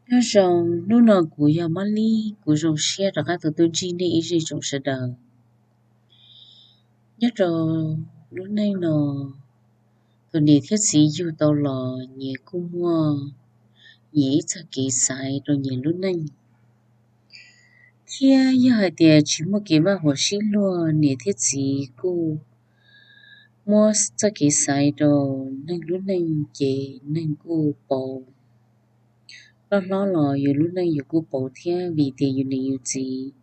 Nyob zoo, hnub no kuv yog Mab Lib, kuv zoo siab rov qab tau tuaj ntsib nej ib zej tsoom sawv daws. Nyob rau lub neej no, thaum niam thiab txiv yug tau los nyias kuj muaj nyias ib txoj kev xaiv rau nyias lub neej, thiab yog hais tias tsis muaj kev vaj huam sib luag, niam thiab txiv kuj muab txoj kev xaiv rau neeg lub neej ces neeg kuj pauv. Loj hlob los yus lub neej yus kuj pauv thiab, vim tias yus niam yus txiv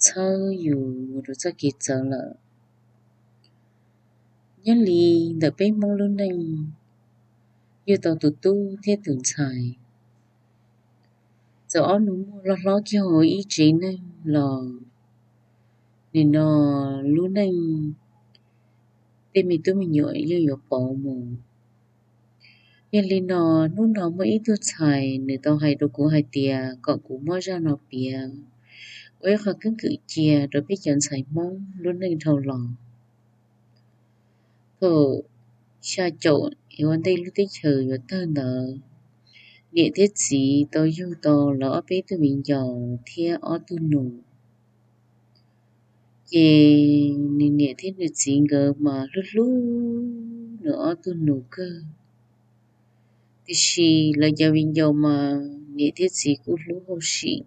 txhawb yus mus rau txoj kev txawv lawm. Nyob li ntawm peb Hmoob lub neej, yug tau tus tub thiab tus ntxhais, txawm ob nus muaj loj hlob kiag hauv ib tsev neeg los nim no lub neej tej me tub me nyuam yeej yuav pauv mus. Yog li no, hnub no muaj ib tug ntxhais nws tau hais rau kuv hais tias kom kuv muab zaj no piav ua ib qho keeb kwm cia rau peb cov ntxhais Hmoob lub neej dhau los. Thaum xya caum ua ntej lub teb chaws yuav tawg ntawd, niam thiab txiv tau yug tau lawv ob peb tug viv ncaus thiab ob tug nus. Ces nws niam thiab nws txiv nkawd mas hlub hlub nws ob tug nus kawg, tiam sis lawv cov viv ncaus mas niam thiab txiv kuj hlub hauj sim.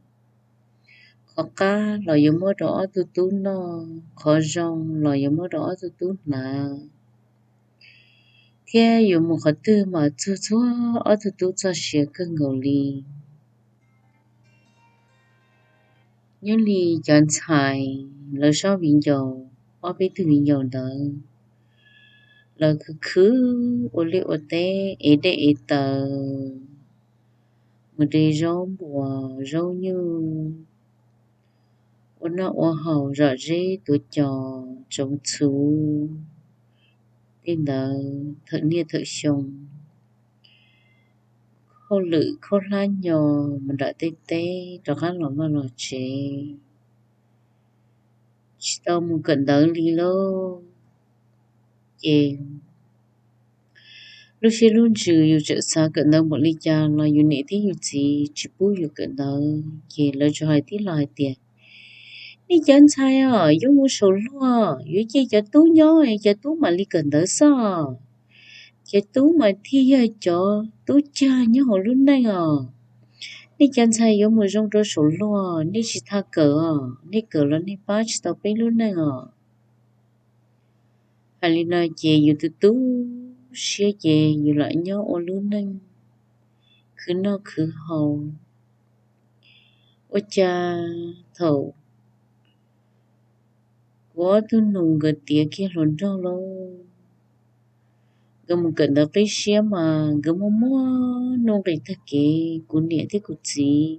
Qhov qab los yuav muab rau ob tug tub noj, qhov zoo los yuav muab rau ob tug tub hnav, thiab yuav mus qhov twg mas txug txhua ob tug tub txoj sia kawg nkaus li. Nyob li cov ntxhais, lawv sab viv ncaus, ob peb tug viv ncaus ntawd, lawv khwv khwv ua liaj ua teb, ev dej ev taws, mus de zaub npuas zaub nyuj, ua noj ua haus zom zeb tuav cos tsoov txhuv, tej ntawd thawm niaj thawm xyoo, hauj lwm khaub hlab nyo mus nram tej teb rov qab los vaj los tsev, tsis tau mus kawm ntawv li lauj. Ces lub siab lub ntsws yus tseem xav kawm ntawv npaum li cas los yus niam thiab yus txiv tsis pub yus kawm ntawv. Ces lawv tsuas hais tib lo hais tias, nej cov ntxhais os, yuav mus saum luag, yuav cia cov tub nyob, cov tub mam li kawm ntawv xwb. Cov tub mas thiaj yog cov tub cag nyob hauv lub neej os. Nej cov ntxhais yuav mus zoo rau saum luag, nej tsis tau kawm os, nej kawm los nej pab tsis tau peb lub neej os. Hais li no ces yus tu tu siab ces yus lam nyob ua lub neej khwv noj khwv haus. Ua cas thaum kuv ob tug nus nkawd tiav kiag hluas nraug lauj, nkawd mus kawm ntawv qib siab mas nkawd muaj muaj nuj nqis tag kev. Kuv niam thiab kuv txiv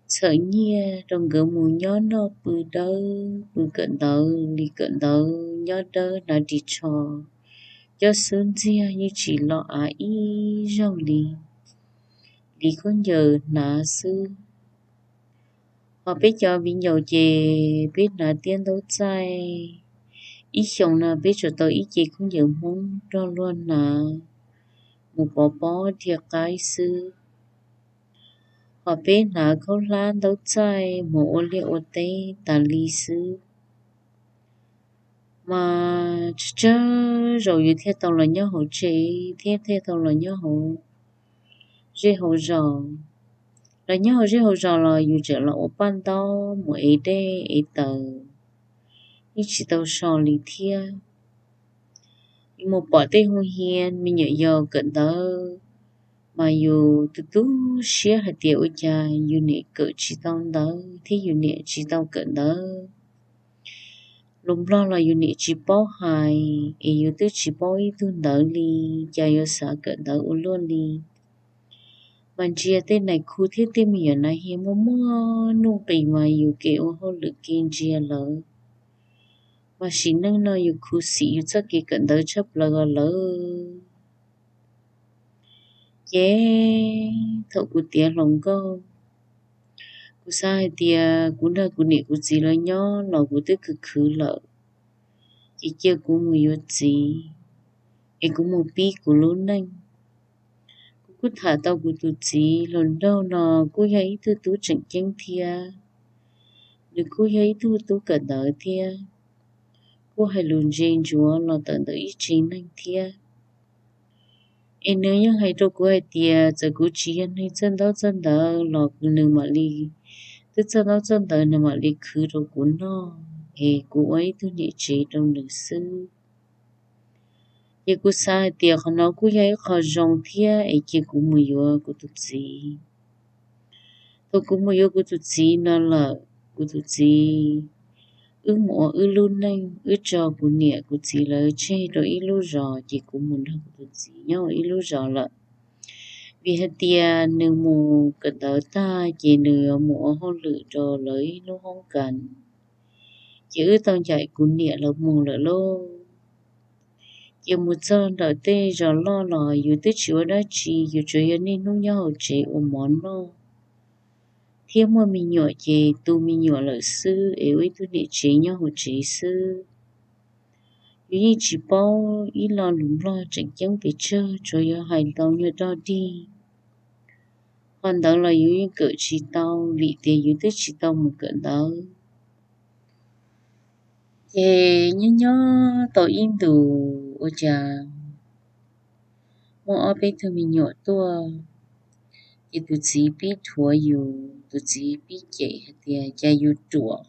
txhawm nyiaj rau nkawd mus nyob noj pw dawb, pw kawm ntawv li kawm ntawv nyob dawb hnav ris tsho, coj xub ntxiag yeej tsis lo av ib zaug li, li khaub ncaws hnav xwb. Ho peb cov viv ncaus ces peb hnav tiab ntaub txaij. Ib xyoos no peb tsuas tau ib ce khaub ncaws Hmoob rog luag hnav mus pov pob dhia qaib xwb. Ho peb hnav khaub hlab ntaub txaij mus ua liaj ua teb tas li xwb. Mas tsawg tsawg zaus yus thiaj tau los nyob hauv tsev thiab thiaj tau los nyob hauv zej hauv zos. Los nyob hauv zej hauv zos los yus tseem los ua paj ntaub mus ev dej ev taws, yeej tsis tau so li thiab. Yus mus pom tej hoo hia me nyuam yaus kawm ntawv, mas yus tu tu siab hais tias ua cas yus niam kawm tsis tau ntawv thiab yus niam tsis tau kawm ntawv. Lus Nplog los yus niam tsis paub hais, es yus twb tsis paub ib tug ntawv li, cas yuav xav kawm ntawv ua luaj li. Mas ntsia tej nais khu thiab tej me nyuam nas hia muaj muaj nuj nqis mas yus kev ua hauj lwm kev ntsia lawv. Mas sim neej no yus khuv xim yus txoj kev kawm ntawv tshaj plaws os lawv. Ces thaum kuv tiav hluas nkauj, kuv xav hais tias kuv nrog kuv niam kuv txiv lawv nyob los kuv twb khwv khwv lawm, ces cia kuv mus yuav txiv, es kuv mus pib kuv lub neej. Kuv Kuj tham tau kuv tus txiv hluas nraug no kuj yog ib tug tub tseem ceeb thiab, nws kuj yog ib tug tub kawm ntawv thiab, kuj hais lus ntse ntsuav los tawm ntawm ib tsev neeg thiab. Es nws yeej hais rau kuv hais tias txawm kuv tsis yog neeg txawj ntaub txawj ntawv los nws mam li, twb txawj ntaub txawj ntawv nws mam li khwv rau kuv noj es kuv ua ib tug niam tsev rau nws xwb. Ces kuv xav hais tias qhov no kuj yog ib qho zoo thiab es cia kuv mus yuav kuv tus txiv. Thaum kuv mus yuav kuv tus txiv no lawm, kuv tus txiv, wb mus ua wb lub neej, wb tso kuv niam kuv txiv lawv tseg rau ib lub zos ces kuv mus nrog kuv tus txiv nyob ua ib lub zos lawm. Vim hais tias nws mus kawm ntawv tag ces nws yuav mus ua hauj lwm rau lawv ib lub hoob kas, ces wb tau ncaim kuv niam lawv mus lawm lauj. Ces mus txog ntawm tej zos loj los yus twb tsis ua dab tsi, yus tsuas yog niaj hnub nyob hauv tsev ua mov noj thiab muaj me nyuam ces tu me nyuam lawm xwb es ua ib tug niam tsev nyob hauv tsev xwb. Yus yeej tsis paub ib lo lus Nplog tseem ceeb pes tsawg, tsuas yog hais tau nyuag dog dig. Qhov ntawd los yus yeej kawm tsis tau vim tias yus twb tsis tau mus kawm ntawv. Ces nyob nyob tau ib ntus ua cas muaj ob peb tug me nyuam tuaj, ces tus txiv pib dhuav yus, tus txiv pib cem hais tias cas yus ruam,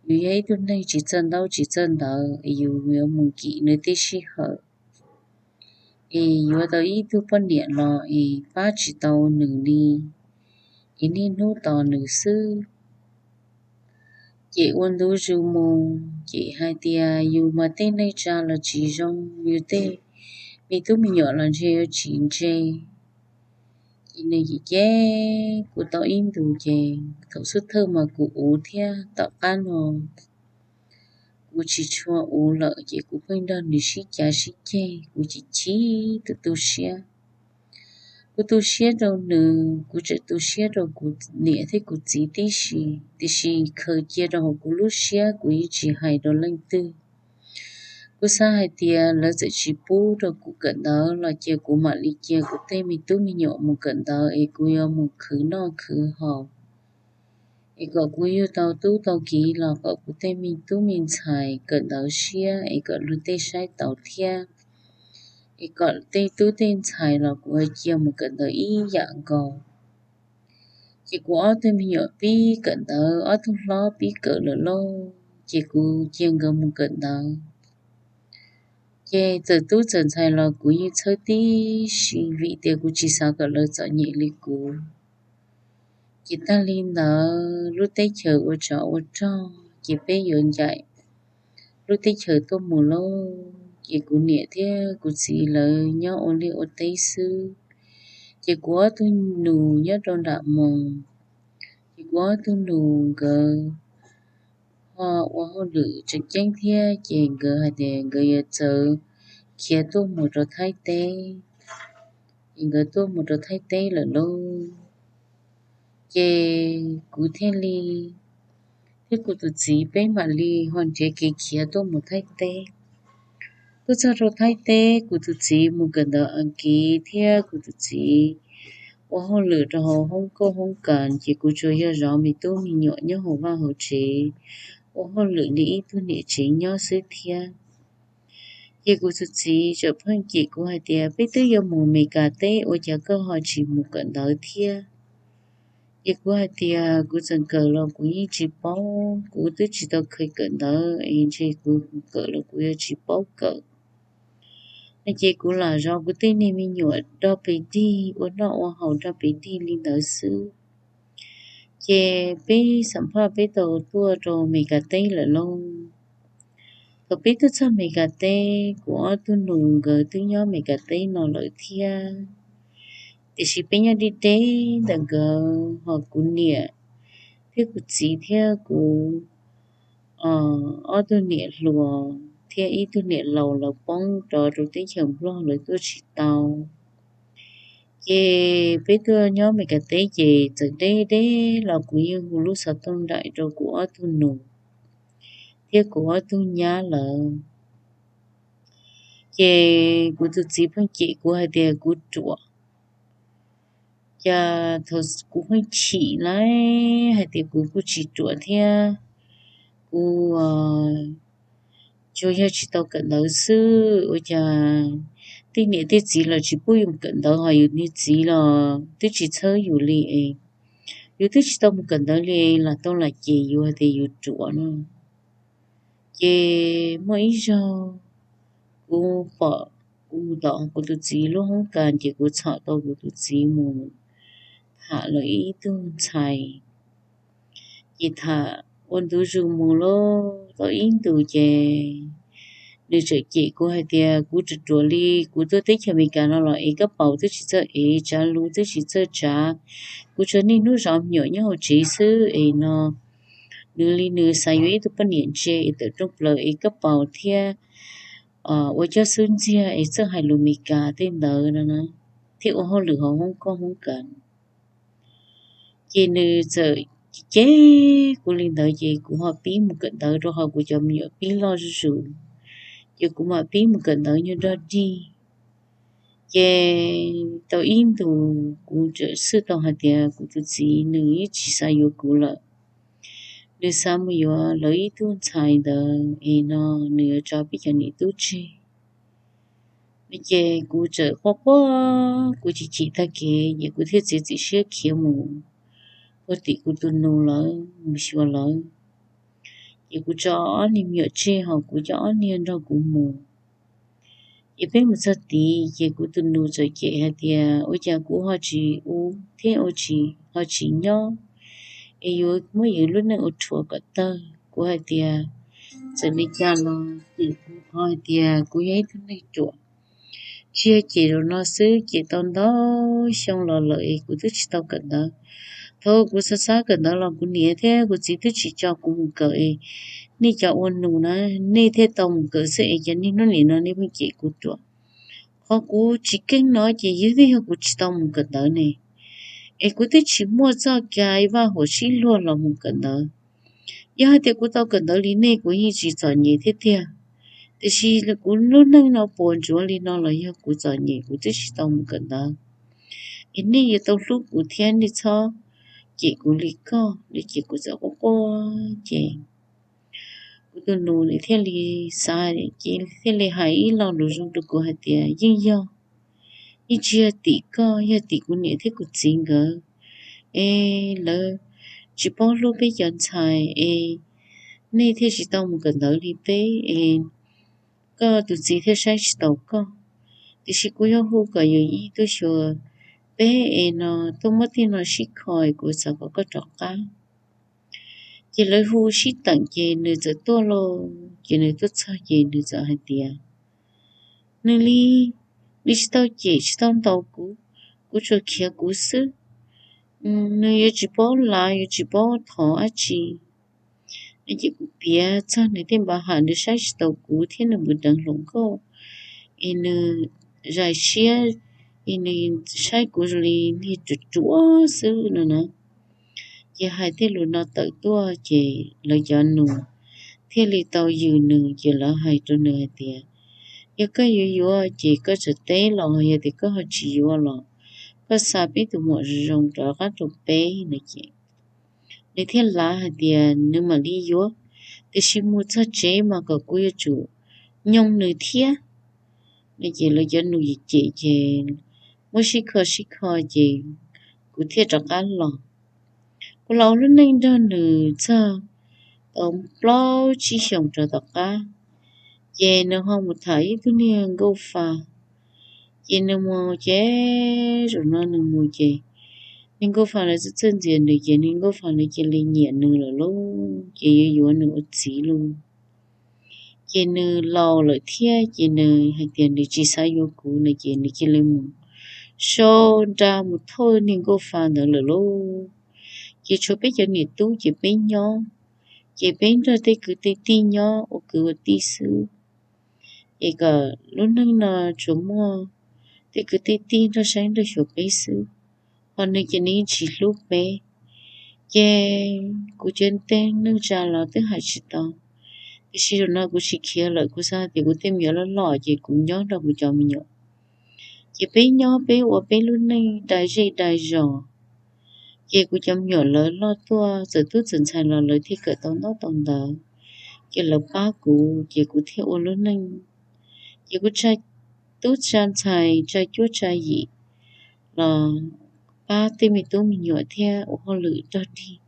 yus yog ib tug neeg tsis txawj ntaub tsis txawj ntawv es yus yuav mus nkim nws tej sij hawm, es yuav tau ib tug poj niam los es pab tsis tau nws li, es niaj hnub tos nws xwb. Ces ua ntu zus mus ces hais tias yus mas tej neej tsa los tsis zoo, yus tej me tub me nyuam los ntshe yuav tsis ntse. Ces nws cem cem kuv tau ib ntus ces thaum xub thawj mas kuv uv thiab tom qab no kuv tsis tshua uv lawm ces kuv pheej nrog nws sib cav sib ceg, kuv chim chim tu tu siab. Kuv tu siab rau nws, kuv tseem tu siab rau kuv niam thiab kuv txiv tib si, tiam sis khaws cia rau hauv kuv lub siab kuv yeej tsis hais rau leej twg. Kuv xav hais tias lawv txawm tsis pub rau kuv kawm ntawv los cia kuv mam li cia kuv tej me tub me nyuam mus kawm ntawv es kuv yuav mus khwv noj khwv haus, es kom kuv yug tau tub tau kiv los kom kuv tej me tub me ntxhais kawm ntawv siab es kom luag tej saib taus thiab, es kom tej tub tej ntxhais los kuv cia mus kawm ntawv ib yam nkaus. Ces kuv ob tug me nyuam pib kawm ntawv, ob tug hlob pib kawm lawm lauj, ces kuv cia nkawd mus kawm ntawv. Ces txawm tub txawm ntxhais los kuv yeej txhawb tib si vim tias kuv tsis xav kom lawv txom nyem li kuv. Ces tag li ntawd lub teb chaws ua tsov ua rog ces peb yuav ncaim lub teb chaws tuaj mus lauj. Ces kuv niam thiab kuv txiv lawv nyob ua liaj ua teb xwb. Ces kuv ob tug nus nyob rau nram Moos, ces kuv ob tug nus nkawd ho ua hauj lwm tseem ceeb thiab ces nkawd hais tias nkawd yuav txawv khiav tuaj mus rau Thaib teb. Ces nkawd tuaj mus rau Thaib teb lawm lauj. Ces kuv thiaj li, thiab kuv tus txiv peb mam li ho nrhiav kev khiav tuaj mus Thaib teb. Tuaj txog rau Thaib teb kuv tus txiv mus kawm ntawv Askiv thiab kuv tus txiv ua hauj lwm rau hauv hoob kauj hoob kas, ces kuv tsuas yog zov me tub me nyuam nyob hauv vaj hauv tsev ua hauj lwm li ib tug niam tsev nyob xwb thiab. Ces kuv tus txiv txawm pheej cem kuv hais tias peb twb yuav mus Meskas teb ua cas koj ho tsis mus kawm ntawv thiab? Ces kuv hais tias kuv txawm kawm los kuv yeej tsis paub, kuv twb tsis tau kheev kawm ntawv es ntshe kuv kawm los kuv yuav tsis paub kawm. No ces kuv lam zov kuv tej niag me nyuam rog pes dig, ua noj ua haus rog pes dig li ntawd xwb. Ces peb xam phaj peb tau tuaj rau Meskas teb lawm lauj. Thaum peb tuaj txog Meskas teb, kuv ob tug nus nkawd twb nyob Meskas teb no lawm thiab, tiam sis peb nyob deb deb ntawm nkawd, ho kuv niam thiab kuv txiv thiab kuv ob tug niam hluas thiab ib tug niam laus lawv poob rov rau teb chaws Nplog lawv tuaj tsis tau. Ces peb tuaj nyob Meskas teb ces txawm deb deb los kuv yeej hu lub xov tooj nraim rau kuv ob tug nus thiab kuv ob tug nyab lawm. Ces kuv tus txiv pheej cem kuv hais tias kuv ruam, Cas thaum kuv pheej chim lawm hais tias kuv kuj tsis ruam thiab, kuv tsuas yog tsis tau kawm ntawv xwb, ua cas tej niam tej txiv los tsis pub yus mus kawm ntawv, ho yus niag txiv los twb tsis txhawb yus li es yus twb tsis tau mus kawm ntawv li, lam tau lam cem yus hais tias yus ruam no. Ces muaj ib zaug kuv pom, kuv mus tom kuv tus txiv lub hoob kas, ces kuv txhom tau kuv tus txiv mus tham lawv ib tug ntxhais. Ces tham ua ntu zus mus lauj, tau ib ntus ces nws txawm cem kuv hais tias kuv ruam ruam li, kuv tuaj teb chaws Amelikas no los es kab paus twb tsis txawj ev, tsav lus twb tsis txawj tsav, kuv tsuas niaj hnub zov me nyuam nyob hauv tsev xwb es no. Nws li nws xav yuav ib tug poj niam ntse es tawm rooj plaws es kab paus thiab ua coj xub ntxiag es txawj hais lus Amelikas tej ntawd no na, thiab ua hauj lwm hauv hoob koj hoob kas. Ces nws txawm cem kuv li ntawd ces kuv ho pib mus kawm ntawv rau hauv kuv cov me nyuam pib loj zuj zus, ces kuv mam pib mus kawm ntawv nyob dog dig. Ces tau ib ntus kuv txawm xwj tau hais tias kuv tus txiv nws yeej tsis xav yuav kuv lawm, nws xav mus yuav lawv ib tug ntxhais ntawd es no nws yuav tso peb cov niam tub tseg. No ces kuv txawm quaj quaj, kuv chim chim tag kev ces kuv thiaj txiav txim siab khiav mus puag tim kuv tus nus lawv mus xyuas lawv. Ces kuv tso ob niag me nyuam tseg hos kuv coj ob niag nrog kuv mus. Ces peb mus txog tid ces kuv tus nus txawm cem hais tias ua cas kuv ho tsis ua thiab ua tsis ho tsis nyob, es yuav muab yus lub neej ua rhuav kom tawg. Kuv hais tias txawm li cas los ces kuv qhov hais tias kuv yog ib tug neeg ruam, tsis yog cem zaum no xwb, cem tau ntau xyoo los lawm es kuv twb tsis tau kawm ntawv. Thaum kuv xav xav kawm ntawv los kuv niam thiab kuv txiv twb tsis tso kuv mus kawm es nej cov ua nus na, nej thiaj tau mus kawm xwb es cas niaj hnub nim no nej pheej cem kuv ruam. Qhov kuv tsis keej no ces yog twb yog kuv tsis tau mus kawm ntawv ne, es kuv twb tsis muaj txoj kev vaj huam sib luag los mus kawm ntawv. Yog hais tias kuv tau kawm ntawv li nej kuv yeej tsis txom nyem thiab tiag, tiam sis kuv lub neej no puas ntsuav li no los yog kuv txom nyem kuv twb tsis tau mus kawm ntawv. Es nej yuav tau hlub kuv thiab nej txhob cem kuv li koj. No ces kuv txawm quaj quaj ces kuv tus nus nws thiaj li xav, ces thiaj li hais ib lo lus zoo rau kuv hais tias yeej yog, yeej tsis yog tim koj, yog tim kuv niam thiab kuv txiv nkawd, es lawv tsis paub hlub peb cov ntxhais es nej thiaj tsis tau mus kawm ntawv li peb es koj tus txiv thiaj saib tsis taus koj. Tiam sis kuv yuav hu kom yus ib tuaj xyuas peb es no tuaj muab tej no sib kho es kuv xav kom koj rov qab. Ces lawv hu sib teem ces nws txawm tuaj lauj, ces nws tuaj txog ces nws txawm hais tias nws li, nws tsis tau cem tsis tau ntaus kuv, kuv tsuas khiav kuv xwb. Nws yuav tsis paub lav yuav tsis paub thov dab tsi. Ces kuv piav txog nws tej npav ham nws saib tsis taus kuv thiab nws mus deev hluas nkauj, es nws zais siab, es nws saib kuv zoo li niag ruam ruam xwb no na. Ces hais tej lus no tawm tuaj ces lawv cov nus thiaj li tau yws nws, ces lawv hais rau nws hais tias yog koj yuav yuav ces koj txawm teb los, yog tias koj ho tsis yuav los koj xa peb tus muam zoo zoo rov qab rau peb no ces nws thiaj lav hais tias nws mam li yuav, tiam sis mus txog tsev mas kom kuv yuav tsum nyoo nws thiab. No ces lawv cov nus cem cem ces muab sib kho sib kho ces kuv thiaj rov qab los. Kuv los ua lub neej nrog nws txog tau plaub tsib xyoos rau tom qab, ces nws ho mus tham ib tug niag nkauj fa. Ces nws mus ces zaum no nws mus ces niag nkauj fa ntawd txawj txawj ntxias nws ces niag nkauj fa ntawd cia li nyiam nws lawm lauj, ces yuav yuav nws ua txiv lauj. Ces nws laus lawm thiab ces nws hais tias nws tsis xav yuav kuv no ces nws cia li mus sau nra mus thauj niag nkauj fa ntawd lawm lauj. Ces tshuav peb cov niam tub ces peb nyob, ces peb nrog tej kwv tej tij nyob ua kwv ua tij xwb. Ces kom lub neej no tsuas muaj tej kwv tej tij nrog saib nrog xyuas peb xwb, ho nws ces nws yeej tsis hlub peb. Ces kuv cev tes neej tsa los twb hais tsis tau, tiam sis zaum no kuv tsis khiav lawm, kuv xav hais tias kuv tej me nyuam loj loj ces kuv nyob nrog kuv cov me nyuam. Ces peb nyob peb ua peb lub neej dai zej dai zos. Ces kuv cov me nyuam lawv loj tuaj, txawm tub txawm ntxhais los lawv thiaj kawm tau ntaub tau ntawv. Ces lawv pab kuv, ces kuv thiaj ua lub neej. Ces kuv tsa tub tsa ntxhais, tsa cuab tsa yim los pab tej me tub me nyuam thiab ua hauj lwm rog dig,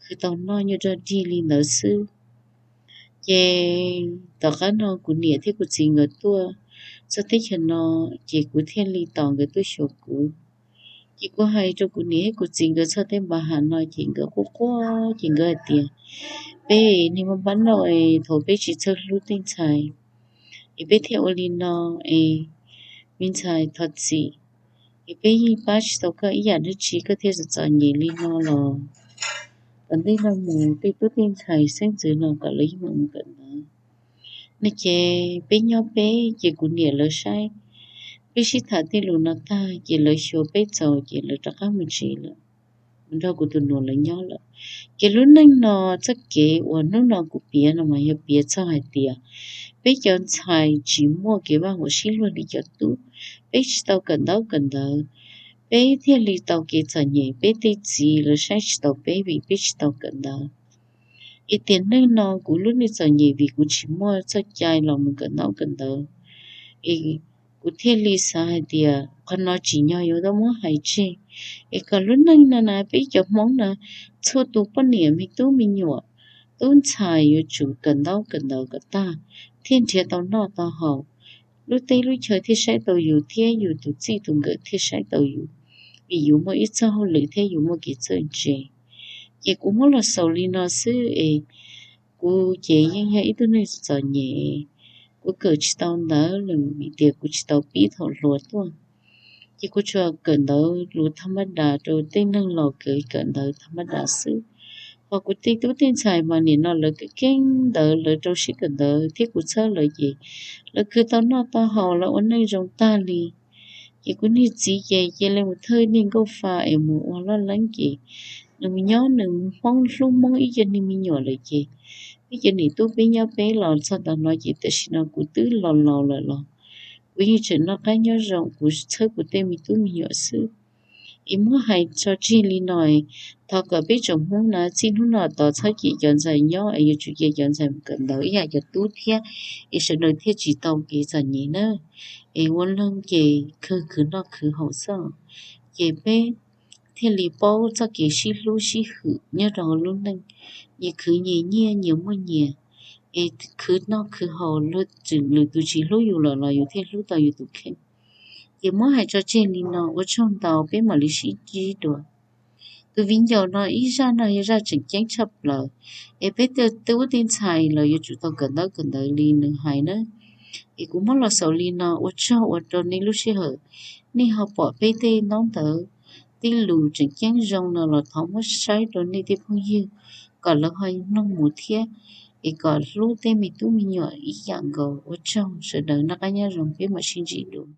khwv tau noj nyob rog dig li ntawd xwb. Ces tom qab no kuv niam thiab kuv txiv nkawd tuaj txog teb chaws no, ces kuv thiaj li tos nkawd tuaj xyuas kuv. Ces kuv hais rau kuv niam thiab kuv txiv nkawd txog tej npa ham no, ces nkawd quaj quaj, ces nkawd hais tias, peb niag npab npab noj, thaum peb tsis txawj hlub tej ntxhais, es peb thiaj ua li no, es me ntxhais thov txim, es peb yeej pab tsis tau koj ib yam dab tsi, koj thiaj txom txom nyem li no los tom ntej no mus tej tub tej ntxhais xeeb ntxwv no kom lawv yeej mus kawm ntawv. No ces peb nyob peb, ces kuv niam lawv saib, peb sib tham tej lus no tag, ces lawv xyuas peb txaus, ces lawv rov qab mus tsev lawm, mus nrog kuv tus nus lawv nyob lawm. Ces lub neej no, txoj kev uas hnub no kuv piav no mas yog piav txog hais tias peb cov ntxhais tsis muaj kev vaj huam sib luag li cov tub, peb tsis tau kawm ntaub kawm ntawv, peb thiaj li tau kev txom nyem, peb tej txiv lawv saib tsis taus peb vim peb tsis tau kawm ntawv. Es tiam neej no kuv lub neej txom nyem vim kuv tsis muaj txoj cai los mus kawm ntaub kawm ntawv, es kuv thiaj li xav hais tias qhov no tsim nyog yuav tau muab hais tseg, es kom lub neej no na peb cov Hmoob na, txhua tus poj niam me tub me nyuam, tub ntxhais yuav tsum kawm ntaub kawm ntawv kom tag, thiaj nrhiav tau noj tau haus, lub teb lub chaw thiaj saib tau yus thiab yus tus txij tus nkawm thiaj saib tau yus, vim yus muaj ib txoj hauj lwm thiab yus muaj kev txawj ntse. Ces kuv muab los xaus li no xwb es kuv ces yeej yog ib tug neeg txom nyem, kuv kawm tsis tau ntawv los vim tias kuv tsis tau pib thaum hluas tuaj. Ces kuv tsuas kawm ntawv lus thaj mab das rau tej neeg laus kawm kawm ntawv thaj mab das xwb. Ho kuv tej tub tej ntxhais mas nim no lawv kawm keeb ntawv, lawv rau siab kawm ntawv thiab kuv txhawb lawv ces lawv khwv tau noj tau haus, lawv ua neej zoo tag li. Ces kuv niag txiv ces cia li mus thawj niag nkauj fa es mus ua loj leeb ces nws mus nyob nws Hmoob hlub Hmoob ib co niag me nyuam lawm ces peb cov niam tub peb nyob peb los txog ntawm no ces tam sim no kuv twb laus laus lawm los kuv yeej tseem noj qab nyob zoo, kuv txhawb kuv tej me tub me nyuam xwb. Es muab hais tso tseg li no, thov kom peb tsoom Hmoob na txij hnub no tod txhob cia cov ntxhais nyob es yuav tsum cia cov ntxhais mus kawm ntawv ib yam cov tub thiab, es sawv daws thiaj tsis tau kev txom nyem na. Es ua neeg ces khwv khwv noj khwv haus xwb, ces peb thiaj li paub txoj kev sib hlub sib hwm nyob rau hauv lub neej. Nyias khwv nyias nyiaj, nyias muaj nyias, es khwv noj khwv haus, luag lwm tus tsis hlub yus lawm los yus thiaj hlub tau yus tus kheej. Ces muab hais tso tseg li no, ua tsaug ntau, peb mam li sib ntsib dua. Tus viv ncaus no ib zaj no yog zaj tseem ceeb tshaj plaws, es peb tej tub tej ntxhais los yuav tsum tau kawm ntaub kawm ntawv li nws hais na. Es kuv muab los xaus li no, ua tsaug uas rau nej lub sij hawm, nej ho pom peb tej ntaub ntawv, tej lus tseem ceeb zoo no los thov muab saib rau nej tej phooj ywg kom lawv ho mloog mus thiab, es kom hlub tej me tub me nyuam ib yam nkaus. Ua tsaug, sawv daws noj qab nyob zoo, peb mam sib ntsib dua.